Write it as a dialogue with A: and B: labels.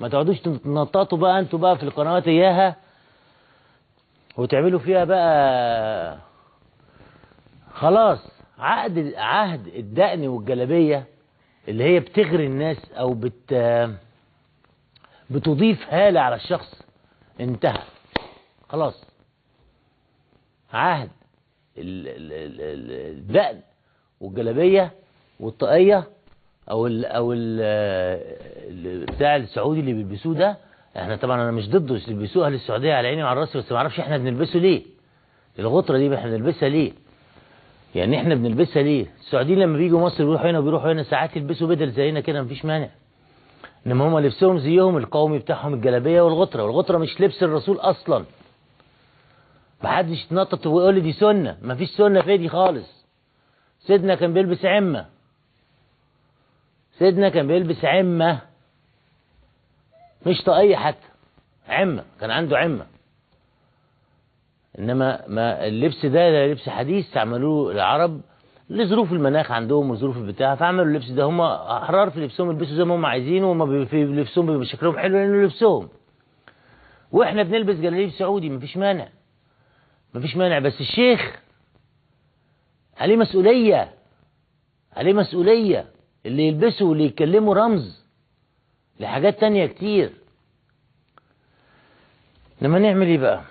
A: ما تقعدوش تنططوا بقى انتوا بقى في القنوات اياها وتعملوا فيها بقى. خلاص، عهد الدقن والجلابية اللي هي بتغري الناس او بتضيف هالة على الشخص انتهى خلاص. عهد الدقن والجلابية والطاقية او ال او ال بتاع السعودي اللي بيلبسوه ده، احنا طبعا انا مش ضده، اللي بيلبسوه اهل السعودية على عيني وعلى راسي، بس ما اعرفش احنا بنلبسه ليه. الغطرة دي احنا بنلبسها ليه؟ يعني احنا بنلبسها ليه؟ السعوديين لما بيجوا مصر بيروحوا هنا وبيروحوا هنا، ساعات يلبسوا بدل زينا كده مفيش مانع، انما هم لبسهم زيهم القومي بتاعهم الجلابية والغطره، والغطره مش لبس الرسول اصلا. محدش يتنطط ويقول لي دي سنة، مفيش سنة في دي خالص. سيدنا كان بيلبس عمه، سيدنا كان بيلبس عمه مش طاقية حتى، عمه، كان عنده عمه. انما ما اللبس ده لبس حديث عملوه العرب لظروف المناخ عندهم وظروف البتاع، فعملوا اللبس ده. هم احرار في لبسهم، يلبسوا زي ما هم عايزين، وهم في لبسهم بيبقى شكلهم حلو لانه لبسهم. واحنا بنلبس جلاليب سعودي مفيش مانع، مفيش مانع، بس الشيخ عليه مسؤولية، عليه مسؤولية. اللي يلبسه واللي يتكلموا رمز لحاجات تانية كتير. لما نعمل ايه بقى؟